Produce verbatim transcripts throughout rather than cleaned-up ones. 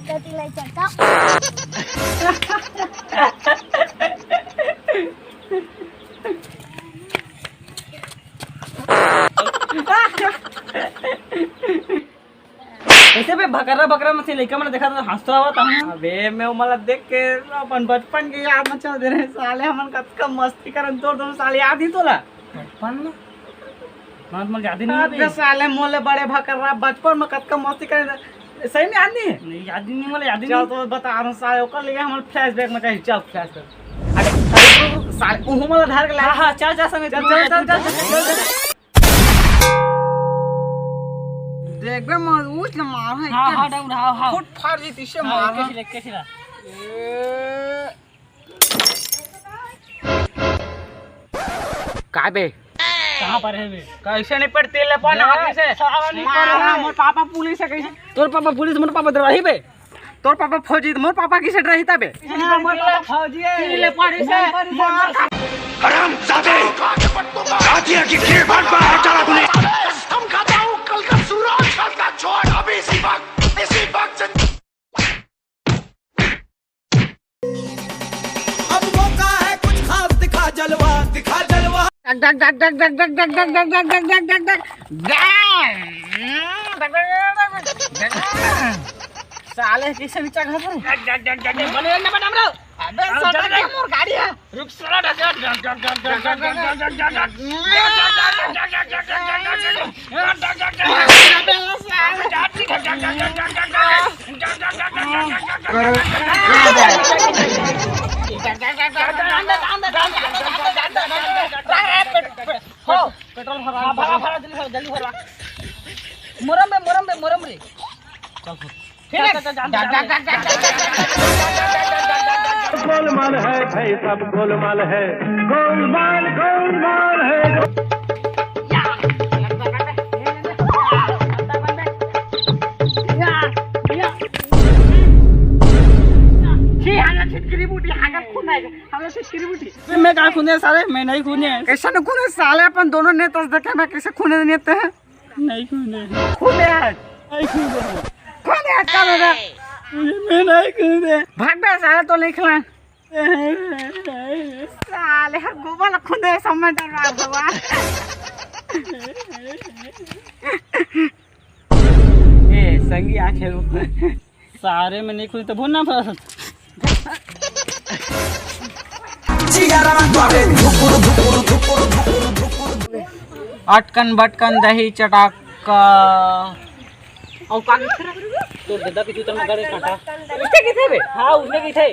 गति नहीं चलता। कैसे बे भकरा भकरा में से लइका मन देखा था, हंसत आवत हूँ। अबे मैं ओमन ला देख के अपन बचपन के याद में चल दे रहे साले, हमन कतका मस्ती करन तोर दोनों साले, याद ही तोला? बचपन में? मैं तो याद ही नहीं अबे आती। साले मोले बड़े भकरा बचपन में कतका मस्ती करन, सही में याद नहीं है? नहीं, याद ही नहीं, मोला याद ही चल नहीं। तो बता रहा हूँ साले, ओकर लिए हमन flashback में चाहिए, चल flashback। अरे, अरे, साले, उहू मोला धार के ला। हाँ, हाँ, चल, चल, संगे, चल, चल, चल, चल, चल, चल। देख बे, मजबूत न मार है हाँ, एकदम। हाँ, डाउन, हाँ, हाँ। फुट फाड़ जी, तीसे हाँ, मार एक है। कैसे ले, कैसे ला? ए। का बे? कहाँ पर है बे? कैसे नहीं पड़ती ले पाना हाथ से? साला नहीं मारा, पड़ा। मोर पापा पुलिस है कैसे? तोर पापा पुलिस, मोर पापा दरवाही बे। तोर पापा फौजी, मोर पापा किसे डराही तबे? मोर पापा फौजी है। ले पड़ी से। हरामजादे! कातिया की खीर भर बाहर चला तूने। कसम खाता हूँ, कल का सूरज, कल का छोड़, अभी इसी वक्त, इसी वक्त से। अब मौका है कुछ खास, दिखा जलवा, दिखा जलवा। डग, डग, डग। साले कैसे नीचा घर पर? डग, डग, डग, डग, डग। बने ना बना, bro। अबे, साला, क्या मोर गाड़ी है? रुक, साला, डग, डग, डग। पेट्रोल भरा, भरा, भरा, जल्दी भरा, जल्दी भरा। मोरम बे, मोरम बे, मोरम रे। चल, चल। गोलमाल है भाई, सब गोलमाल है, गोलमाल, गोलमाल है। छी, हाला छिटकिरी बूटी, हाला खून आएगा, हाला छिटकिरी बूटी। मैं कहाँ खूने साले, मैं नहीं खूने। कैसे नहीं खूने साले, अपन दोनों ने तो देखे, मैं कैसे खूने नहीं थे। नहीं खूने। खूने आज। नहीं खूने। खूने आज का मेरा। मैं नहीं खूने। भाग बे साले, तो नहीं खिला। साले हर गोबर खूने, सब में डर रहा भगवान। ए संगी आ खेल। सारे में नहीं खुली तो भूलना पड़ा। अटकन बटकन दही चटाका। और का लिख रहा? तोर ददा के जूता में गड़े कांटा। उसने की थे बे? हाँ, उसने की थे।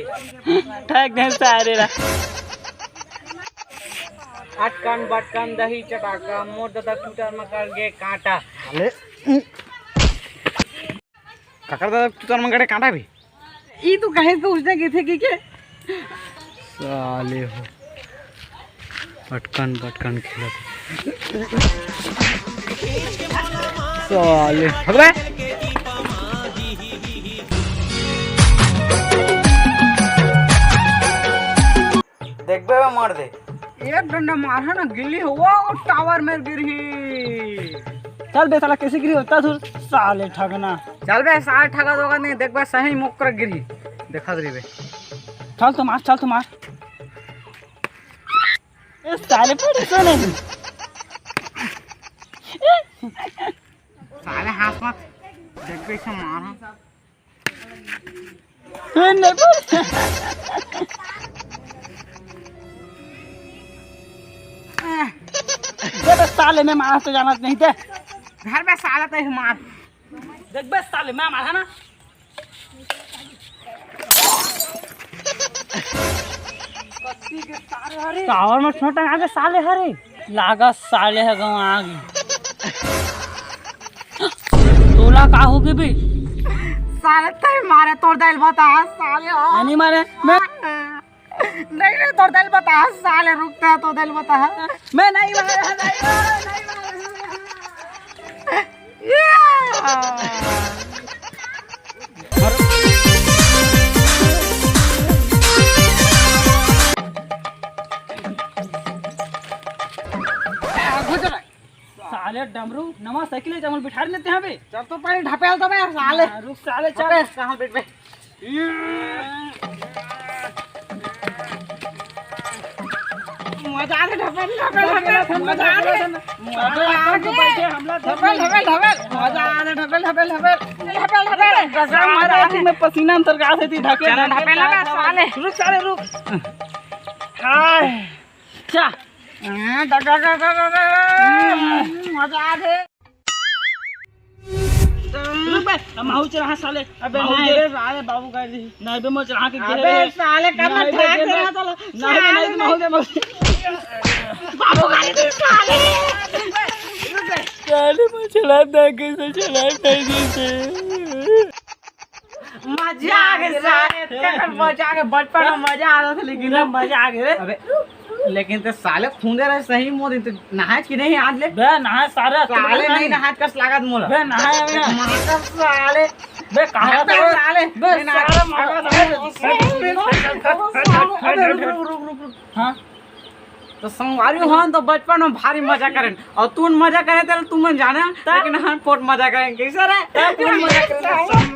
ठग दे सारे ला। अटकन बटकन दही चटाका, मोर ददा के जूता में गड़ गे कांटा। अरे, काकर ददा के जूता में गड़े कांटा भी? ई तो कहे तो उसने की थे कि के? साले हो। पटकन पटकन खेलत। साले। हग बे। देख बे, मार दे। एक डंडा मारहा ना, गिल्ली हुआ, वो टावर में गिरही। चल बे साला, कैसे गिरी होता तू? साले ठगना। चल बे, साले ठगा दोगा नहीं, देख बे, सही मुक्कर गिरही। देखा दे बे। चल तो मार, चल तो मार। ए, साले पड़े सो नहीं। साले हाथ मत। देख बे, इसे मार। ए, नहीं पड़े। देख बे, साले मैं मार तो जानत नहीं थे। घर में साला तो ही मार। देख बे साले, मैं मारा ना। टावर में छोटा आगे साले हरे। लागा साले है गाँव आगे। तोला का होगे बे? साले तय मारे तोर दाइल बता, साले हो। नहीं मारे, मैं नहीं, नहीं, तोर दाइल बता, साले रुकता तो दाइल बता। मैं नहीं मारा, नहीं मारा, नहीं मारा। साले डमरू, नवा साइकिल है, जमल बिठा लेते हैं बे। चल तो पहले ढपेल तो बे, साले। हाँ, रुक साले, चल। अबे, कहाँ बैठ बे? मजा आ गे, ढपेल, ढपेल, ढपेल, मजा आ गे। मजा आ गे। ढपेल, ढपेल, ढपेल। मजा आ गे, ढपेल, ढपेल, ढपेल। ढपेल, ढपेल। मजा आ गे। मैं पसीना अंतर का से थी, ढकेल, चला, ढपेल, ढपेल लगा, साले। रुक, साले, रुक। हाय। चा। हाँ, ढपेल, ढपेल, ढपेल। मजा आ गे। रुक बे, हम आहू चला, हाँ, साले। अबे, आहू नहीं दे। रे, साले, बाबू गाड़ी। नहीं बे, मैं चला के अबे, गिरे। साले, कब नहीं बे, ठाक दे रहा बे। था, नहीं बे, नहीं बे, साले। महू दे, महू दे। बाबू गाड़ी दे, साले। साले, मैं चलाता कैसे, चलाता कैसे? मजा आ गे, साले, इतना मजा आ गे, बचपन में मजा आता था, लेकिन पूरा मजा आ गे रे। अबे, लेकिन ते साले खूंदे रहे सही मोदी, ते नहाए कि नहीं आज ले? बे, नहाए सारे, साले नहीं नहाए कस लागत मोला। बे, नहाए अबे। माता साले। बे, कहाँ माता साले? बे, नहीं नहाए। साले, माता साले। अबे, रुक, रुक, रुक, रुक, रुक। हाँ। तो संगवारी हो तो बचपन में भारी मजा करें, और तू मजा करे तेल तू मन जाना, लेकिन हम पोट मजा करें, कैसे रे? तब कौन मजा करे?